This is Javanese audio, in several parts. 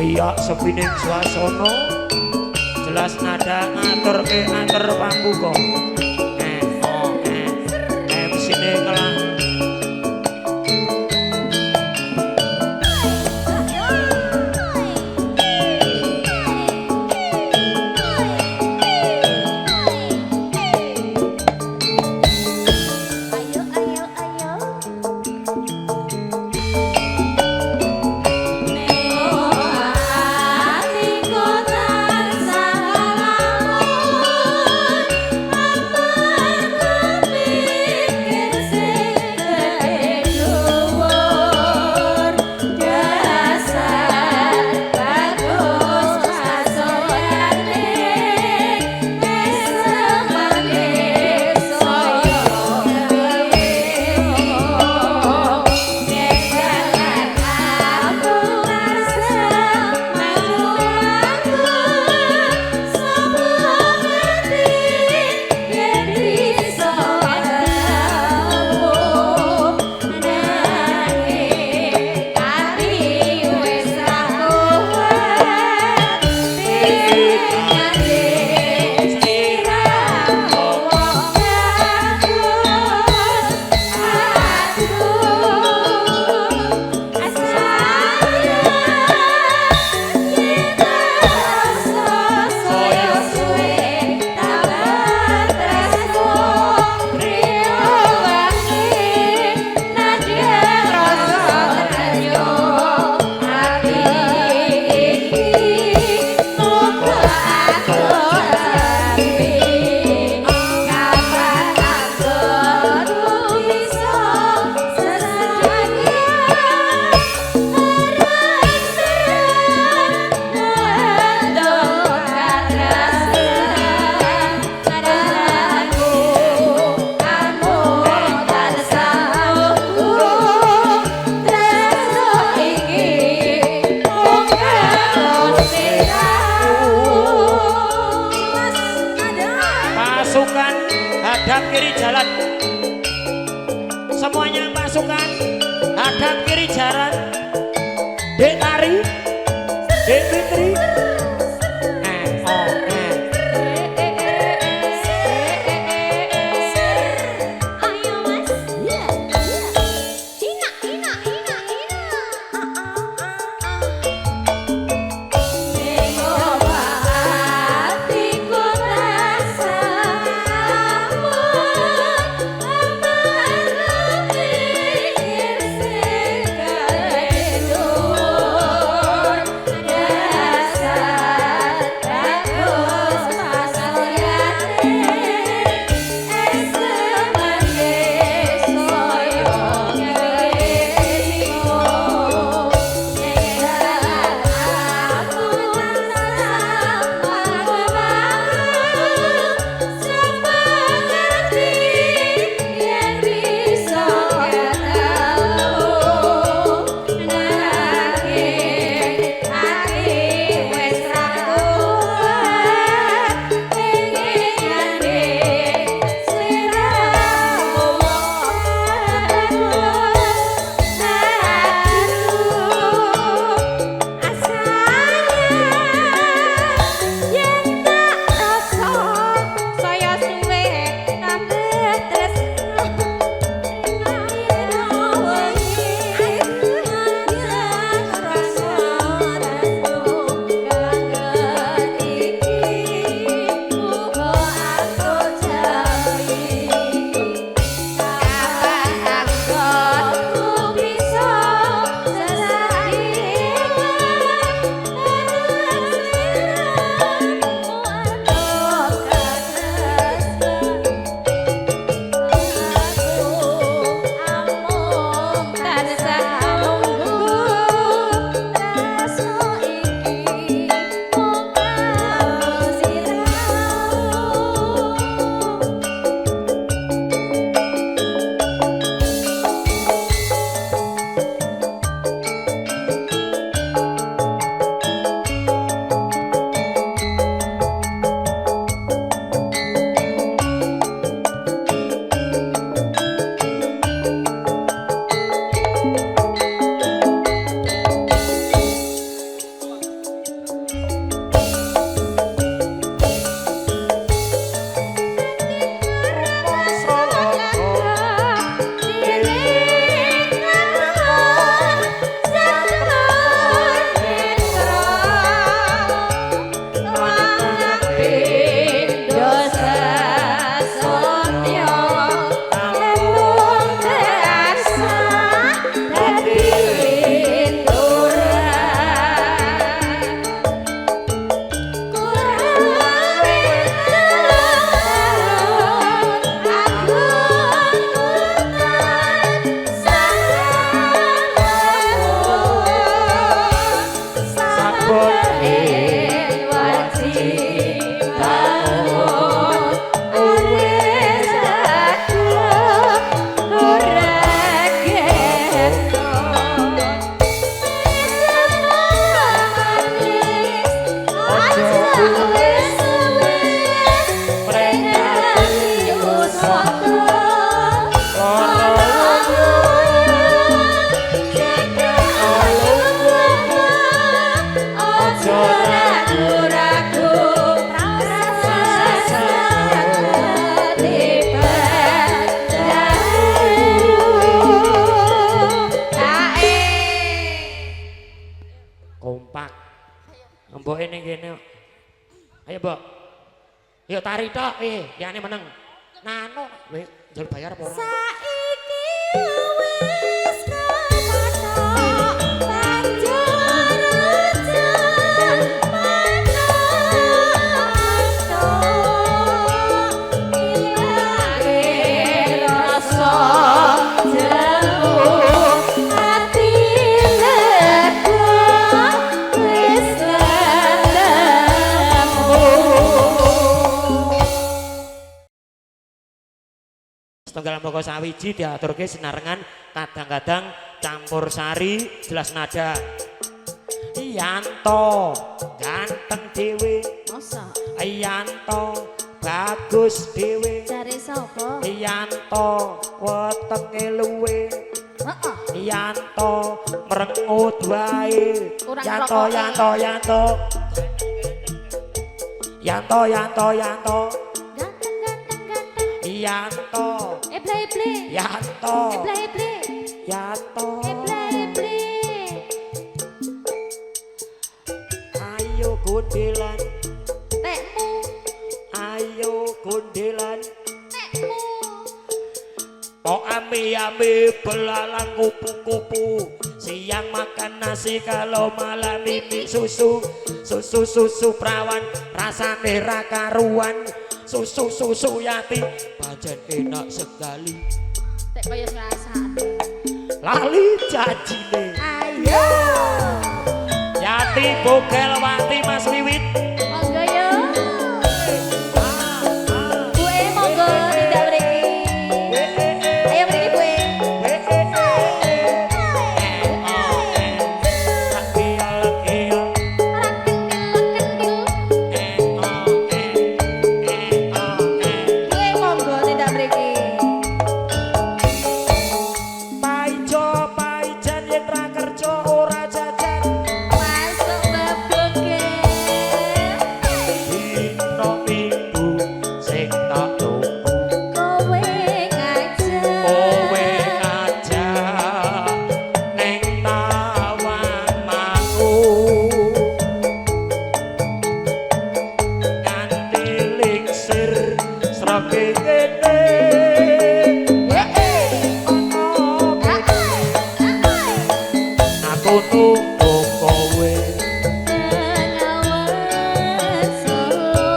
Piyak sepining swasana jelas nada ngaturke atur pambuka. MC ne kelah. Ayo ayo ayo. Atiku tansah lamun pikir sing dhuwur dasar bagus pasoyane esemane saya gawe ngedalan aku tansah melu aku sapa ngerti yen iso ketemu nanging ati wis ra kuat pikirane sliramu wong bagus aduh sayang yen rasa saya suwe tambah tresno rino wangi nadyan rasa ternyuh ati iki muga aku jampi kapan anggonku bisa sesajian terang muandung katresnan aku amung tansah nunggu tresno iki muga Gusti tahu. Pasukan hadap kiri jalan. Semuanya pasukan hadap kiri jalan. Dek Tari, Dek Fitri, O E. Ayo Mas. Ina ina ina ina. Atiku tansah lamun Kompak. Mboke ning kene. Ayo, Mbok. Yo tari tok, liyane meneng. Nano, kowe njol bayar apa ora? Saiki wis kepethok banjur aja mantuk ilange rasa jemu ati lega wis ketemu. Setunggal moko sawiji diaturke sinarengan kadang-kadang campur sari jelas nada. Yanto ganteng dhewe, Masa Yanto bagus dhewe, jare sapa? Yanto wetenge luwe, Heeh. Yanto merengut wae. Kurang Yanto rokoke. Yanto Yanto. Yanto Yanto Yanto. Ganteng ganteng ganteng. Yanto Eble eble. Yanto Eble eble. Yanto. Eble eble. Ayo gondelan, Tekmu ayo gondelan. tekmu. Oh ami ami belalang kupu-kupu. Siang makan nasi kalau malam mimi susu. Susu susu perawan rasane ra karuan. Susu susu yati pancen enak sekali. Tek kaya ngrasakne. Lali janjine. Ayo. Yati Bogelwati Mas Wiwit. Monggo yo. Buke monggo tindak mriki. Ayo mriki buke. Ora kendel-kendel. Buke monggo tindak mriki. Paijo paijan yen ra kerja ora jajan. Masuk baboke. Dina Minggu sing tak tunggu. Kowe ngajak. Kowe ngajak neng Tawangmangu. Nganti lingsir srengenge aku nunggu kowe. Bengawan Solo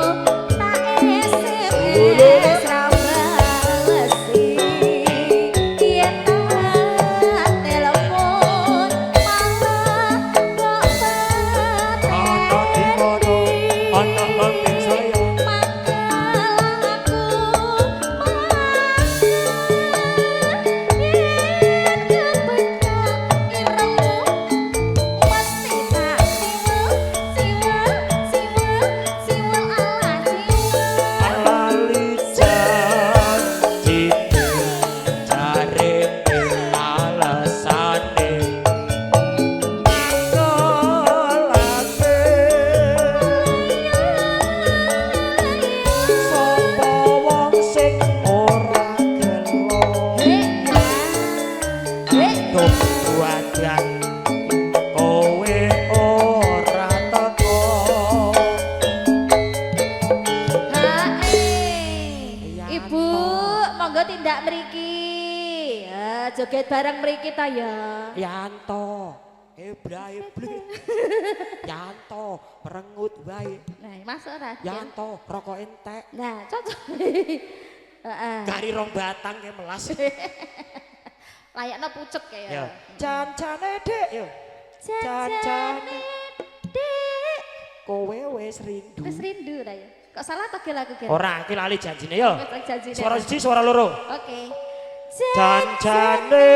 tak SMS ra balesi. Yen tak telepon malah kok Ana di kono ana mangke saya. Mangkel aku mangkel yen kepethuk irengmu mesti tak siwel siwel siwel siwel ala siwel. Lali janjine jarene alesane ngelake sapa wong sing ora gelo Duh wajan kowe ora teko. Ibu, monggo tindak mriki. Joget bareng mriki ta ya. Yanto ebra eble. Yanto merengut wae. Nah, masuk ora? Yanto rokok entek. Nah, cocok. Heeh. Kari rong batang ke melas. Layakno pucet kaya. Yo. Jancane Dek yo. Jancane Dek. Kowe wis rindu. Wis rindu ta ya. Kok salah to gel aku gel? Ora, iki lali janjine yo. Wis janjine. Suara siji, suara loro. Oke. Jancane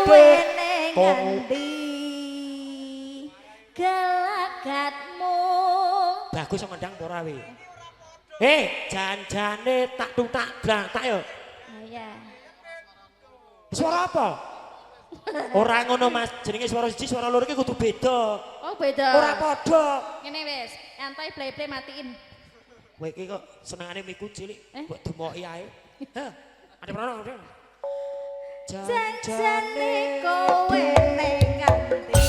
kowe Dek. ning Kowe ngendi? Gelagatmu. Bagus ngendang apa ora wi? Janjane tak tung tak blang tak yo. Oh iya. Suara apa? Ora ngono Mas, jenenge suara siji, suara loro iki kudu beda. Oh beda. Ora padha. Ngene wis, nyantai play-play matiin. Kowe iki kok senengane miku cilik, Eh? mbok demoki ae. Heh, ada prono. Janjane kowe ning ngendi?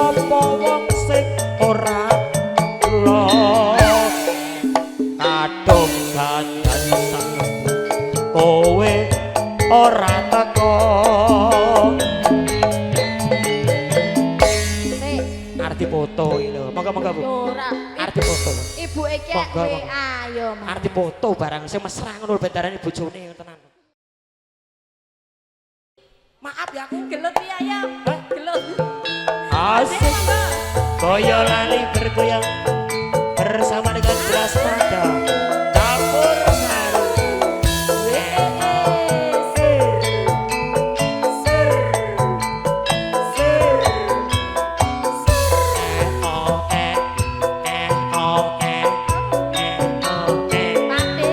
Sapa wong sing ora lo kadung dandan seneng kowe ora teko. Sik. Arti foto iki lho. Monggo-monggo Bu. Ora. Arti foto. Ibu iki Monggo, WA monggo. yo Mas. Arti foto barang sing mesra ngono lho bendarane bojone tenan. Maaf ya aku. Gelut piye ayo? Gelut. Asik. Monggo. Boyolali bergoyang bersama dengan Beras Mada. Campur sari. Ser, ser, ser. E o e e o e e o e. Pade.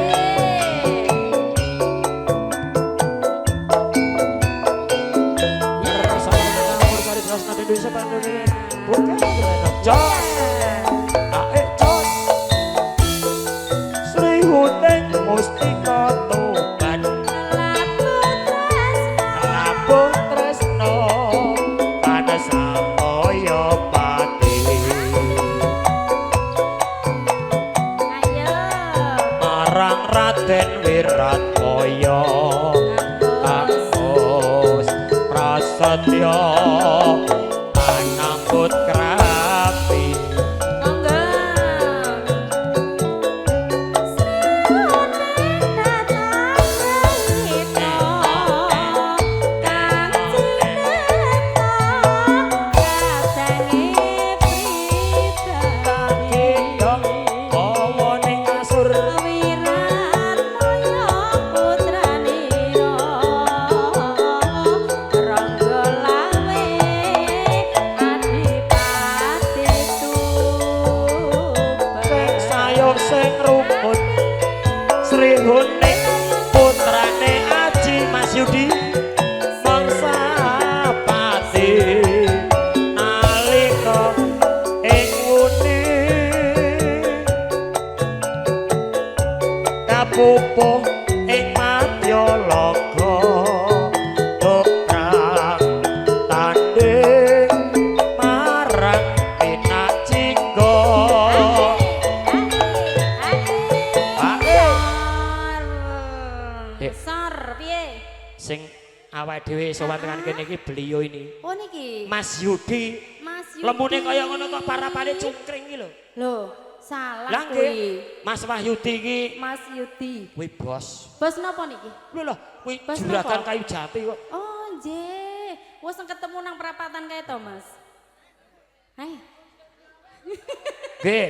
Bersama dengan Campur Sari Beras Mada Indonesia Bandung. Bukan Jos. Ae jos. Sri Huning Mustika Tuban. Labuh tresno panesamaya pati. Ayo. Marang Raden Wiratmaya Agus Prasetyo anambut krapi. Monggo. Kagendong bawa ning kasur. Sing sayur sing rumput Sri Huning putrane Aji Mas Yudi mangsa pati nalika ing wuni kapupuh ing Madyalaga perang tanding marang Pinacingga. Dek. Sor piye? Sing awake dhewe sowan tekan kene iki beliau ini Oh niki. Mas Yudi. Mas Yudi. Lemune kaya ngono kok parapane cungkring iki lho. Loh, salah Lah nggih, kuwi. Mas Wahyudi iki Mas Yudi. kuwi bos. Bos napa niki? Lho lho, kuwi Bos juragan napa? kayu jati kok. Oh, nggih. Wis ketemu nang perapatan kae to, Mas. Hai. Nggih.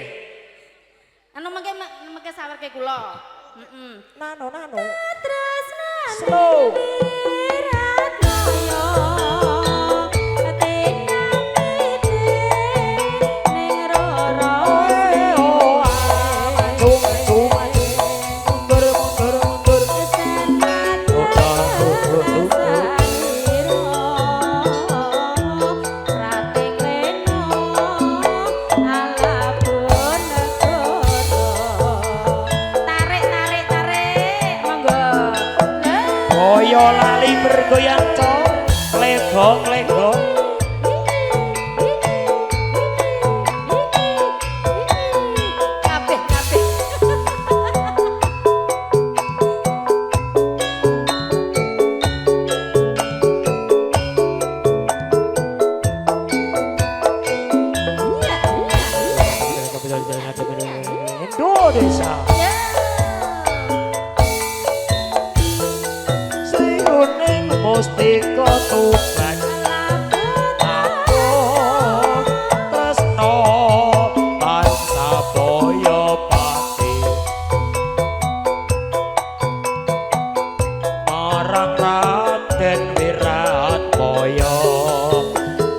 Anu mengke mengke sawerke kula. Heeh. Nano nano. Tresnane Slow. Wiratmaya ning roro. Eh, oh, ah, maju maju maju. Mundur mundur mundur. Boyolali bergoyang cok. Legong legong. Kabeh kabeh. Iya, iya, iya. Indonesia. Sri Huning Mustika Tuban. Aku tresno tansah boyo pati. Marang Raden Wiratmaya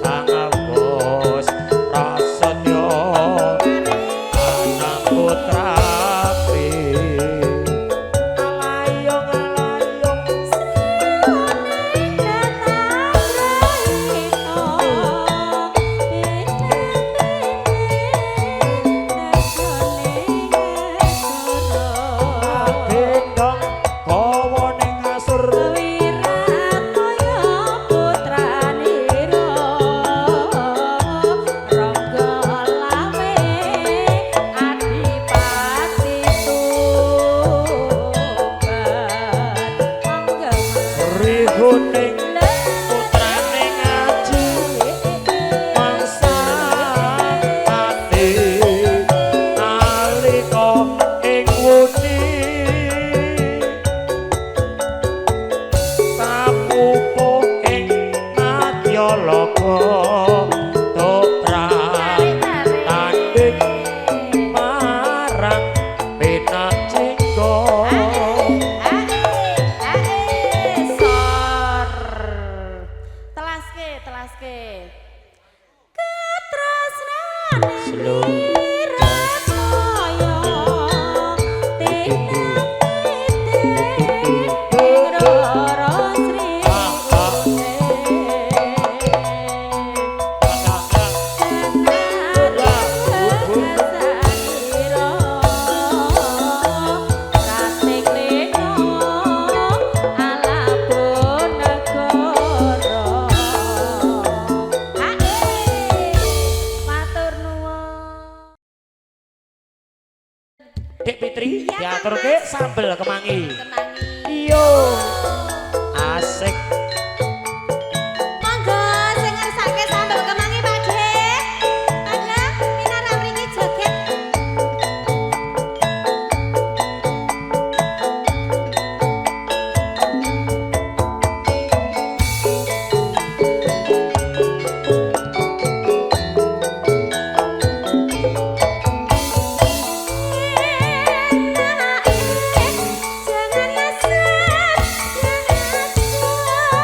Kang Agus Prasetyo anak putrapi. Alayong alayong. Sri Huning Dek Fitri Iya, Kang diaturke Mas. Sambel kemangi. Kemangi. Iyo. Asik. Monggo sing ngersake sambel kemangi Pak De. Pak De, minara mriki joget. Jangan ngesep, jangan.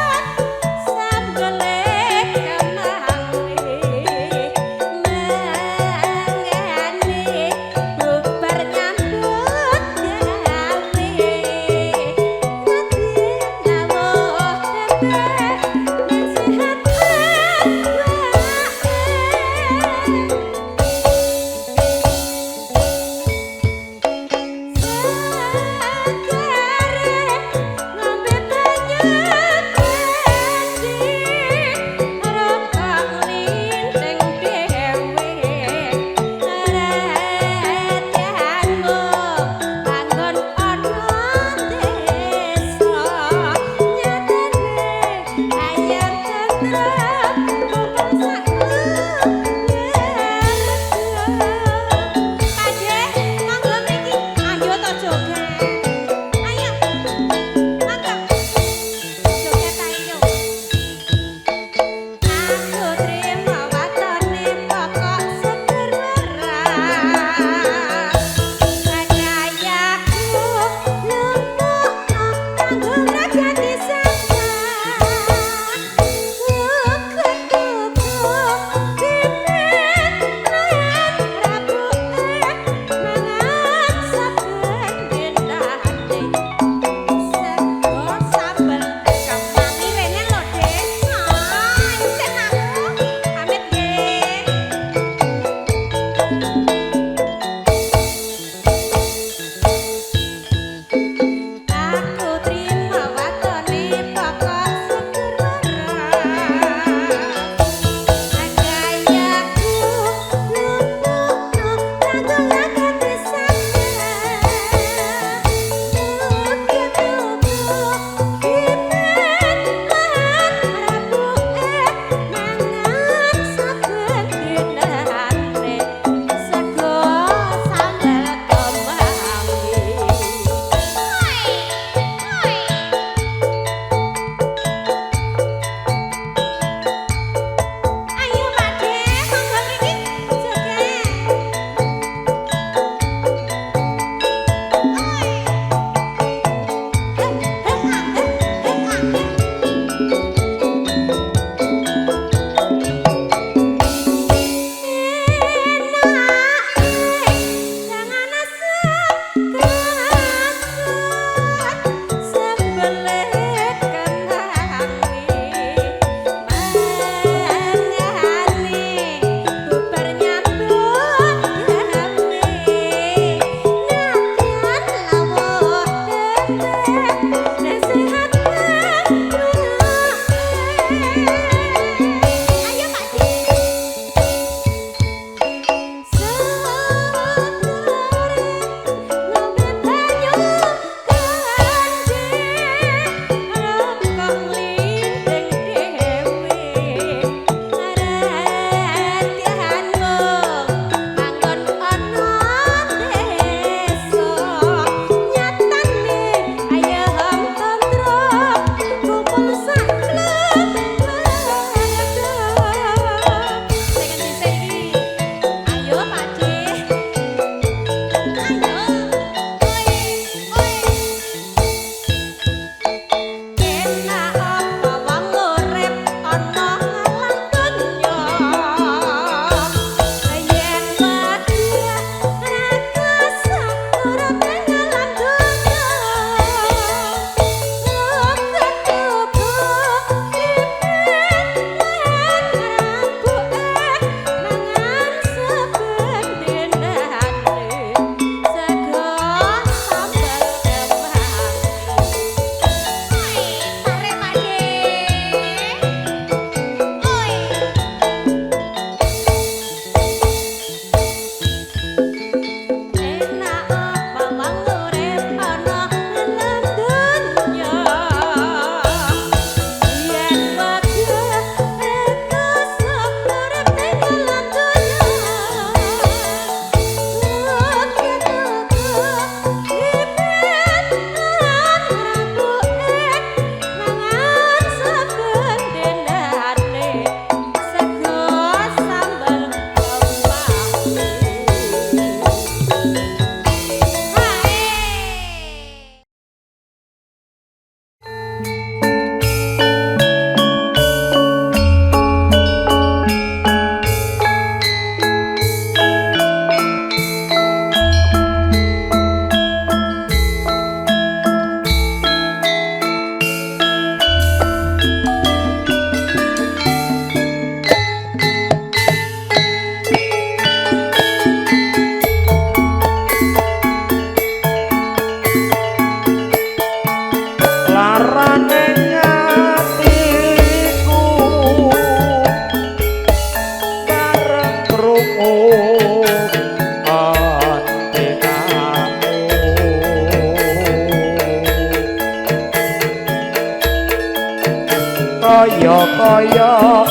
kaya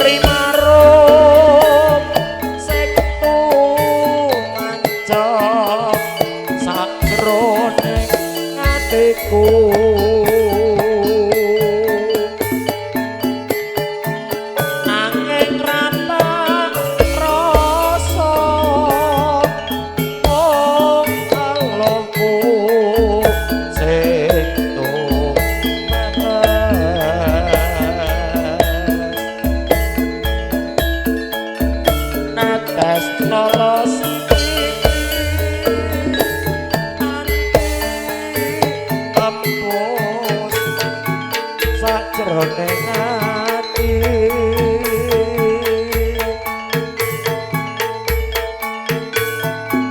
rimarum sing tumancep sajroning atiku. Nanging ra tak rasa mung eluhku sing tumetes. Netes neles tembus sajroning ati.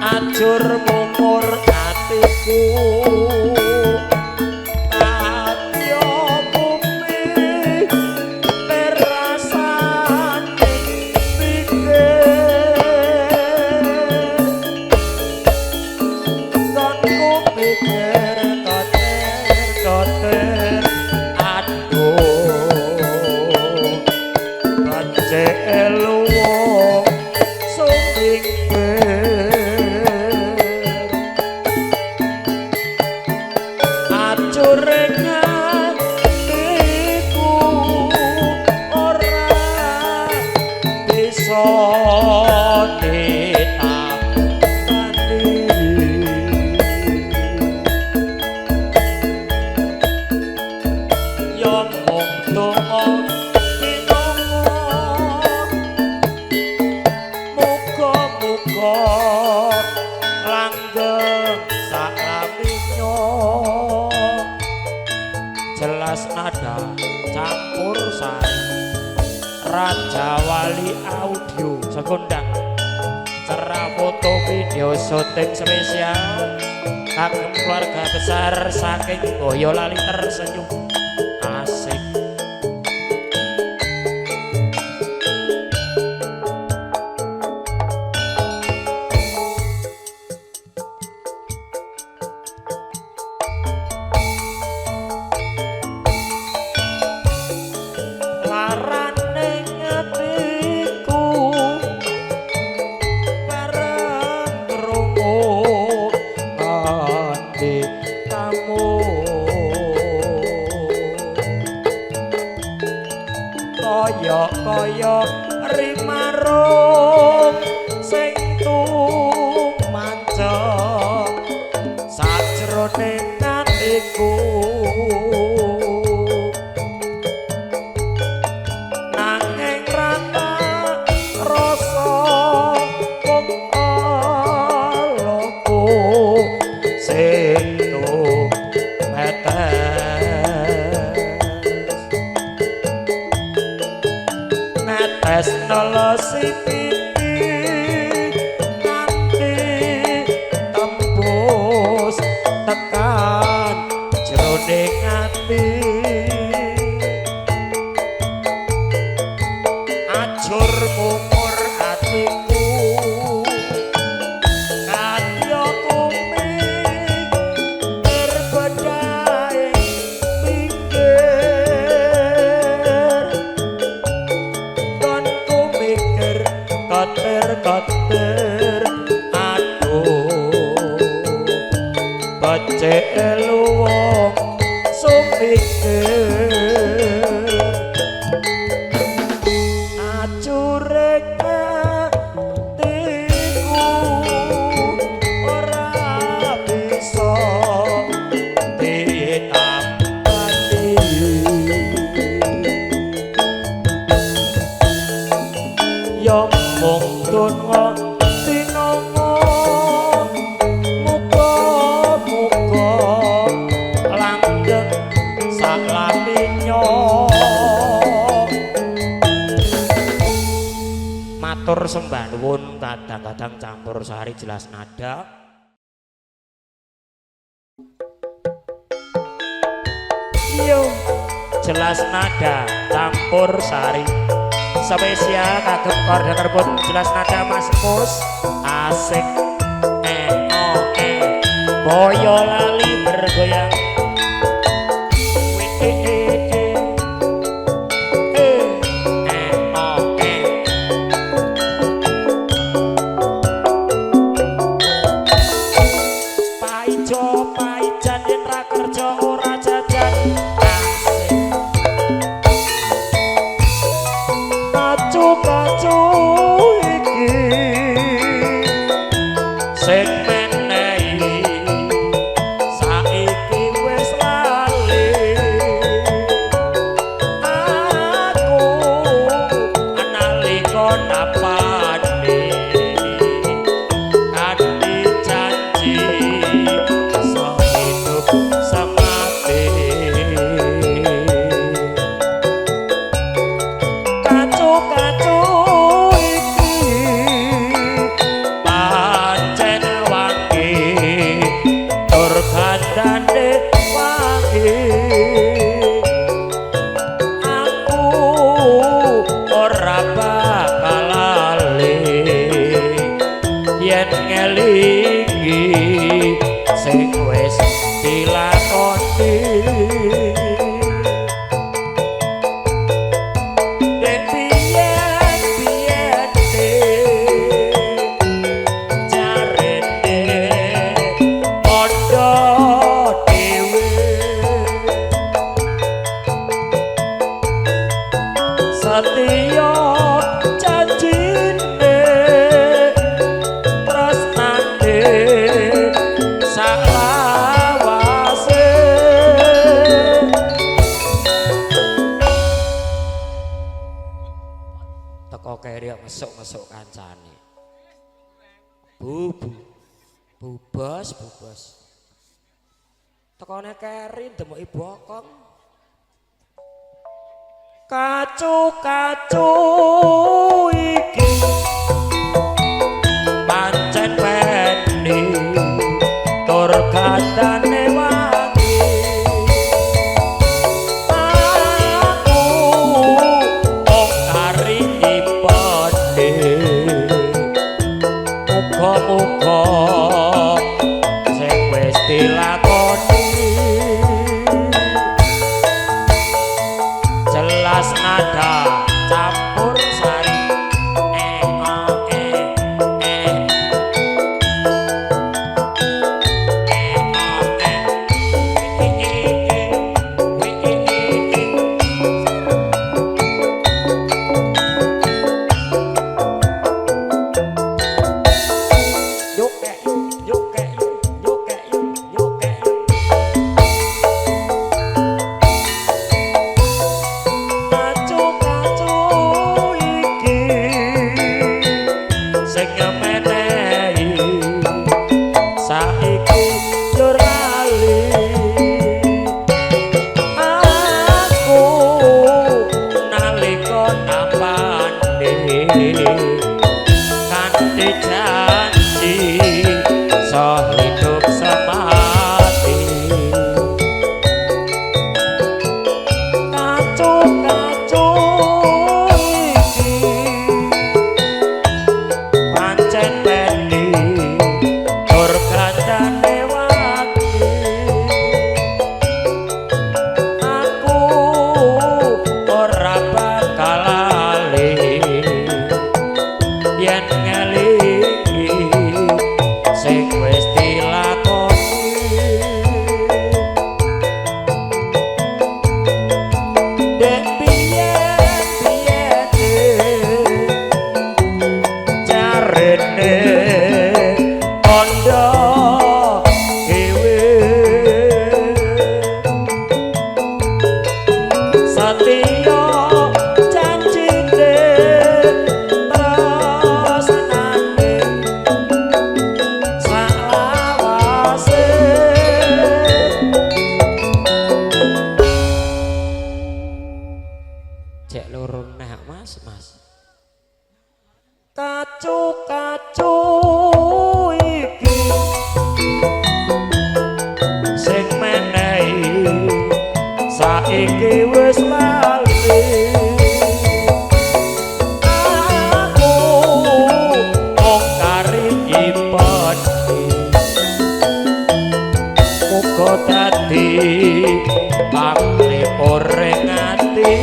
Ajur mumur atiku kadya bumi perasane pikir konku pikir koter koter aduh becik luwung sumingkir. Acuring atiku ora bisa ditambani. Ya mung donga pinonga muga-muga langgeng saklaminyo. Jelas nada campur sari Raja Wali Audio sekondang cerah foto video syuting spesial kagem keluarga besar saking Boyolali tersenyum asik. Larane atiku bareng krungu ngendikamu kaya-kaya rimarum sing tumancep sajroning atiku. Nanging ra tak rasa mung eluhku sing tumetes. Netes nelesi pipi nganti tembus tekan jroning ati. Ajur mumur atiku kadya kumikir bedhae pinggir konku mikir koter-koter aduh becik luwung sumikir. Acureng atiku ora bisa ditambani. Ya mung donga tinonga muga-muga langgeng saklaminyo. Matur sembah nuwun kadang-kadang campur sari jelas nada. Yo jelas nada campur sari spesial kagem koordinator pun jelas nada Mas Mus asik eh Boyolali bergoyang. Yen ngelingi sing wis dilakoni. Dek biyen biyene jarene padha dhewe setiya janjine tresnane saklawase. Teko keri mesuk-mesuk kancane. Bu bu bu bos bu bos. Tekone keri ndemoki bokong. Kacu-kacu iki pancen weni tur kadane wangi. Aku wong kari ipone muga-muga sing wis dilakoni jelas nada campur sari e o e e e o e e e e e e e. Yuk kek yuk kek yuk kek yuk kek. Kacu-kacu iki sing menehi saiki yo lali. Aku nalika nampane kanthi janji sehidup semati. Kacu-kacu iki pancen weni tur gandane wangi. Aku ora bakal lali yen ngelingi sing wis dilakoni. Dek biyen biyene jarene kandha dhewe setiya janjine tresnane saklawase. Cek loro nah Mas, Mas. Kacu-kacu iki sing menehi saiki wis lali. Aku wong kari ipone muga dadi panglipure ati.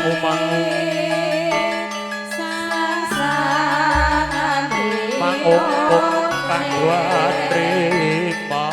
Mangu mangungkung kanggo trima.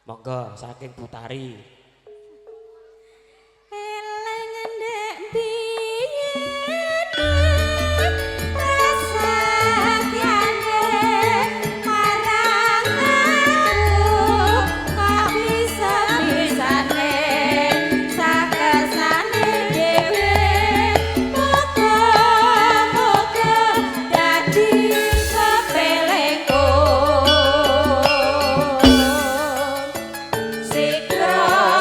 Monggo saking Butari. Eleng ndek biyen prasatyane marang aku kok bisa-bisane sakesane dhewe muga-muga dadi kepelengku. Sikra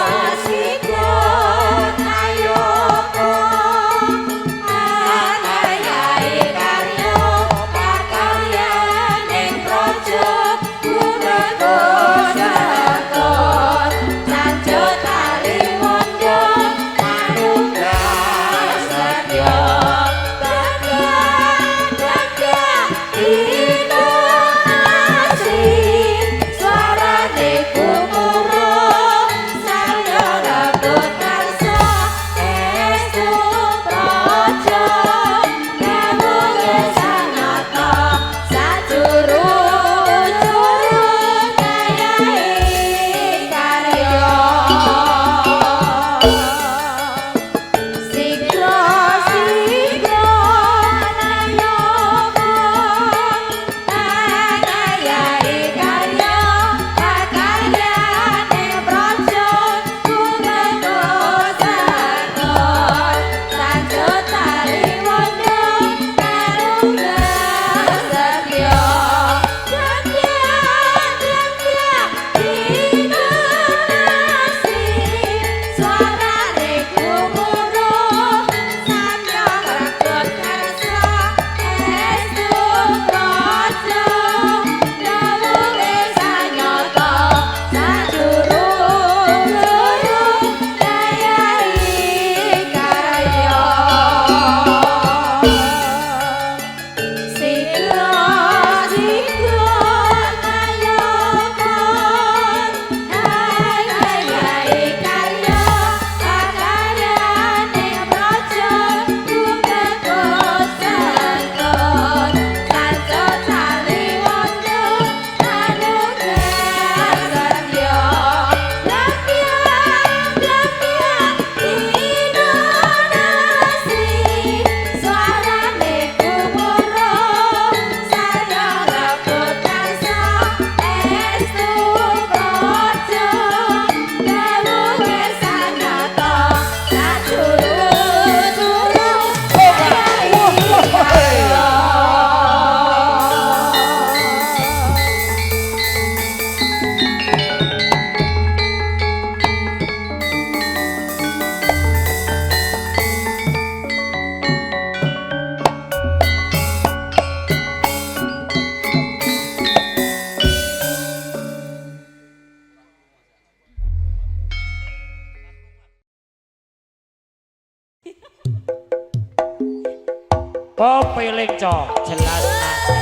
Pepeling cok jelas nada.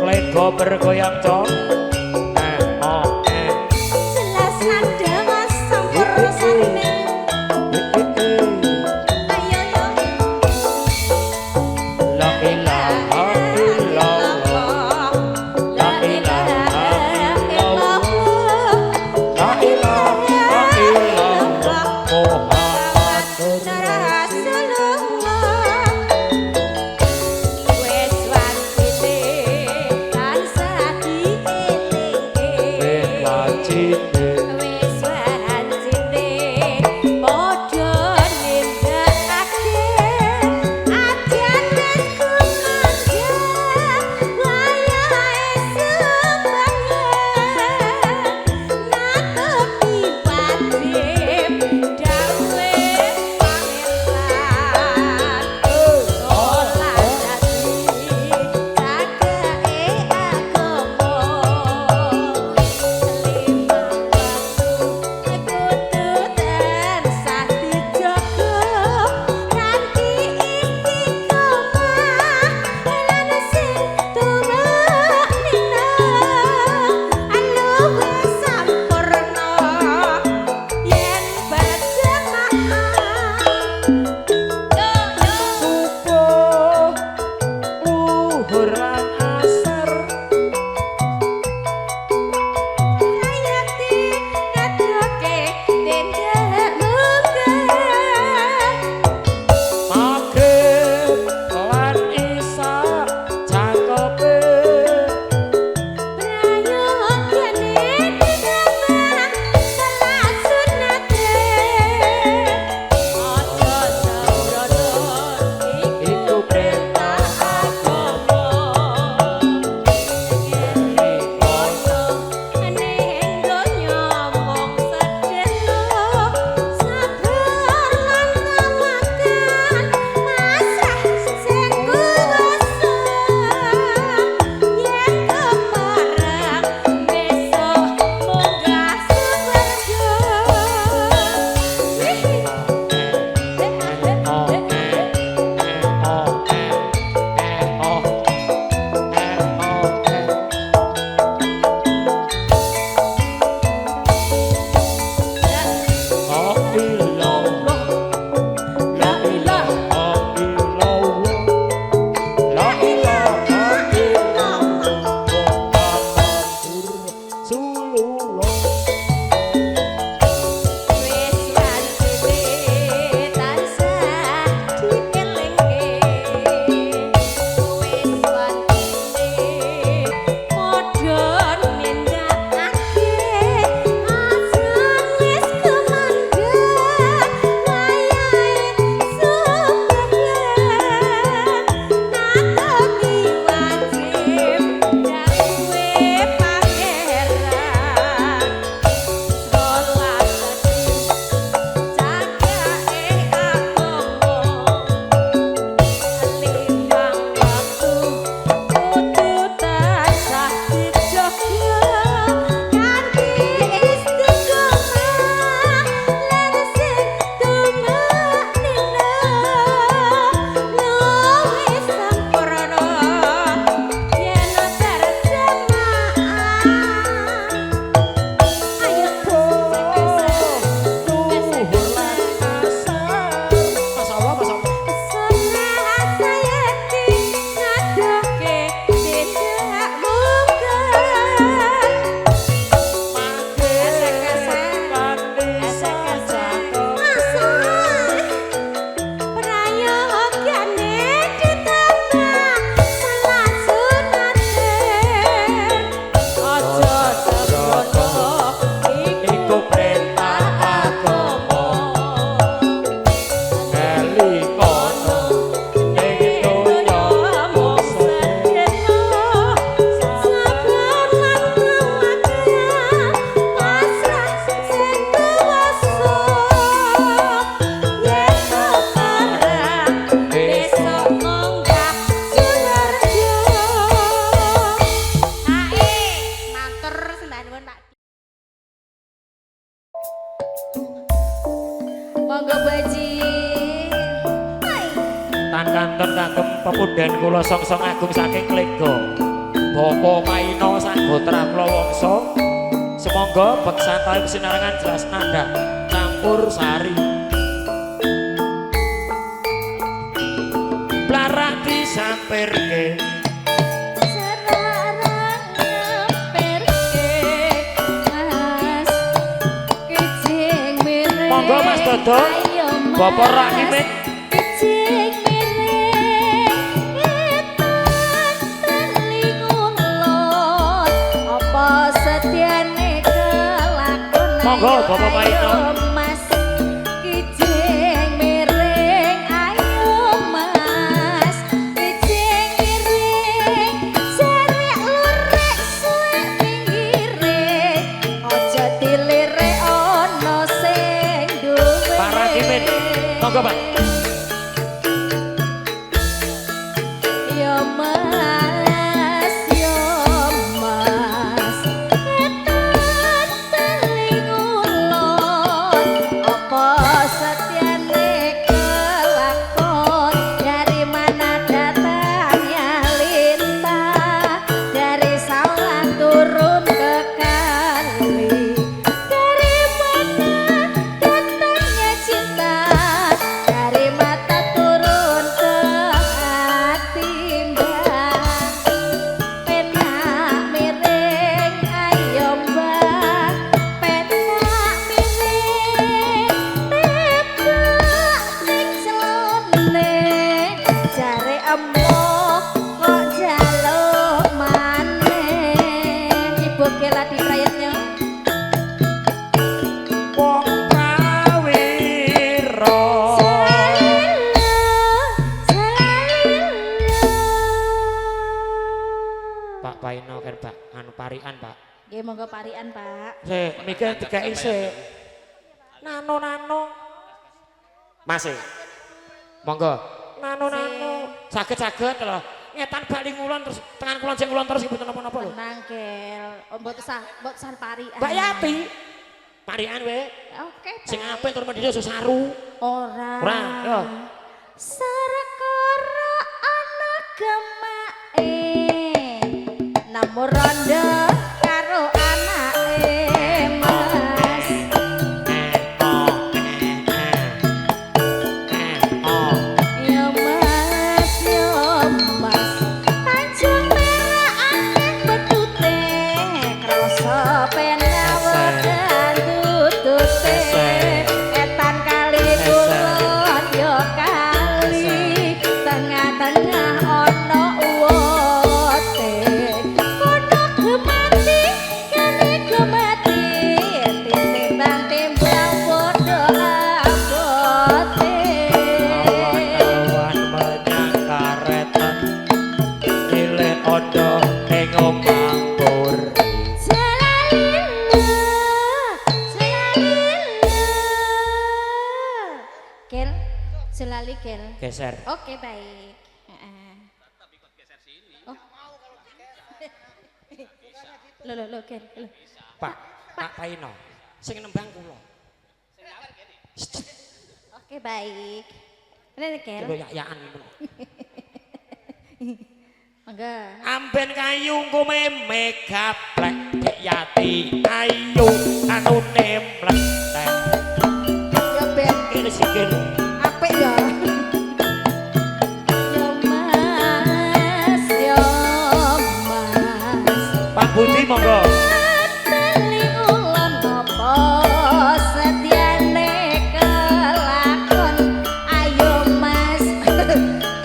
Klego bergoyang cok. Oh eh. Jelas nada Mas sampur sarine. Ayo yo. La ilaha illallah. La ilaha illallah. La ilaha illallah. Muhammadur Rasulullah. Wis wancine tansah dielingke. Wis wajine. Wis wancine padha nindakake ajan wis kumandhang wayahe sembahyang natuti wajib dawuhe pangeran salat dadi cagake agama lima waktu kudu tansah dijaga kanthi istiqomah lan sing tumaknina luwih sampurna yen berjamaah. Yo yo. Subuh, luhur lan asar. Hayati ngadoke tindak mungkar. Maghrib lan isya cangkepe. Prayogane ditambah salat sunate. Aja sembrono iku perintah agama. Ono ning donya mung sedhela sabar lan tawakal pasrah sing kuwasa yen kepareng besok munggah swarga. Oh eh oh eh eh oh eh oh eh. La ilaha, la ilaha illallah. La ilaha illallah. Muhammadur Rasulullah. Wis wancine tansah dielingke. Wis wancine padha nindakake ajan wis kumandhang wayahe sembahyang natuti wajib dawuhe pangeran salat dadi cagake agama limang waktu kudu tansah dijaga kanthi istiqomah lan sing tumaknina luwih sampurna yen berjamaah. Ayo. Luhur lan asar. Masya Allah, Masya Allah. Salat sayati ngadoke tindak mungkar. Maghrib lan isya cangkepe. Masa prayogane ditambah salat sunate. Aja sembrono Iku perintah agama. Eli kono ning donya mung sedhela sabar lan tawakal pasrah sing kuwasa yen kepareng besok munggah swarga. Ae matur sembah nuwun Pak. Monggo Bu Haji. Hai. Lan kantun kagem pepundhen kula songsong agung saking Klega. Bapak Paino Sagotra Klawangsa. Sumangga beksan tawi sinarengan jelas nada campur sari. Blarak disampirke Sararang nyampirke Mas kijing miring. Monggo Mas Dodo. Ayo, Mas. Bapak Rakimin. Kijing miring etan telingun lon. Apa setiane kelakon? Monggo, Ayo, Bapak Paino. ayo, Mas kijing miring, ayo Mas kijing miring, jarek lurek suwek pinggire, aja dilirek ana sing duwe. Pak Rakimin. Monggo Pak. Ya Mas, ya Mas, etan telingulon, apa setiane kelakon? Dari mana datangnya lintah, dari sawah turun ke kali. Dari mana datangnya cinta, dari mata turun ke hati mbak. Penak miring, ayo mbak, penak miring, tebak ning celone, jare emoh kok jaluk maneh. Ibu Kela di Prayitno. Wong prawira. Jalilo, jalilo. Pak Paino kan Pak, anu parikan Pak. Nggih monggo parikan Pak. Sik, mikir dikeki sik. Nano-nano. Mas e. Monggo. Nano-nano. Saged-saged lho. Ngetan bali ngulon terus tengan kulon sing ngulon terus mboten napa-napa lho. Tenang Kel, oh, mbok sah parikan. Mbak Yati. Parikan we. Oke. Sing baik. apik tur mendino aja saru. Ora. Ora, yo. Sarekara ana gemake. Namung rondo karo anake Mas. Eh, oh, eh, eh. Eh, oh. Ya Mas, ya Mas. Tanjung Perak akeh bedute, krasa penawedan tutute. Etan kali kulon ya kali, tengah-tengah ana uwote. Kono gemati, kene gemati, titimbang timbang padha abote. Awan menyang karetan nyilih ondo ing omah mburi. Jalalila, jalalila. Kel, jelali Kel. Geser. Oke baik. Heeh. Oh. Loh, loh, loh, Kel. Loh. Pak, Pak Paino. Sing nembang kula. Oke baik. Rene Kel. Lho yak-yakan ngono. Mangga. Amben kayu ngome gaplek Dek Yati ayu anune mlethek. Ya ben Kene sikil. apik ya. Ya Mas, ya Mas. Pak Budi monggo. Teling ulon apa setiane kelakon? Ayo Mas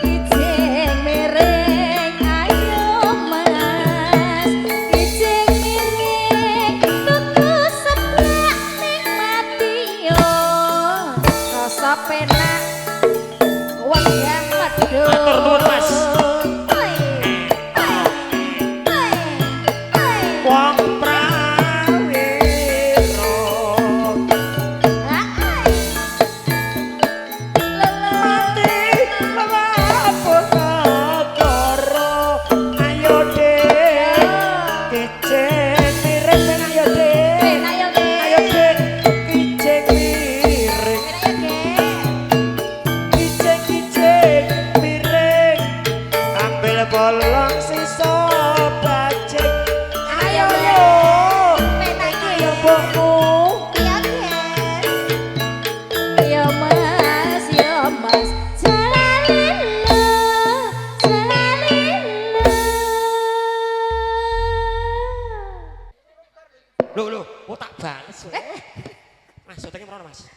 kijing miring, ayo Mas kijing miring, tuku seblak ning Madiun, rasa penak wegah medhun. Matur nuwun, Mas. Oi, oi, oi, oi. Wong prawira. Mati lelapun negara. Ayo Dek, kijing miring ben ayo Dek. Ayo Dek, kijing miring. Kijing kijing miring. Mas, syutinge merono, Mas.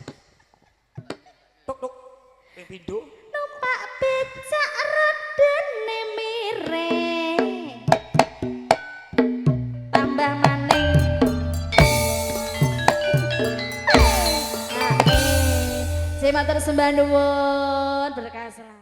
Tuk tuk. Ping pindho. Numpak becak rodone miring. Tambah maning. Saya matur sembah nuwun, berkah selalu.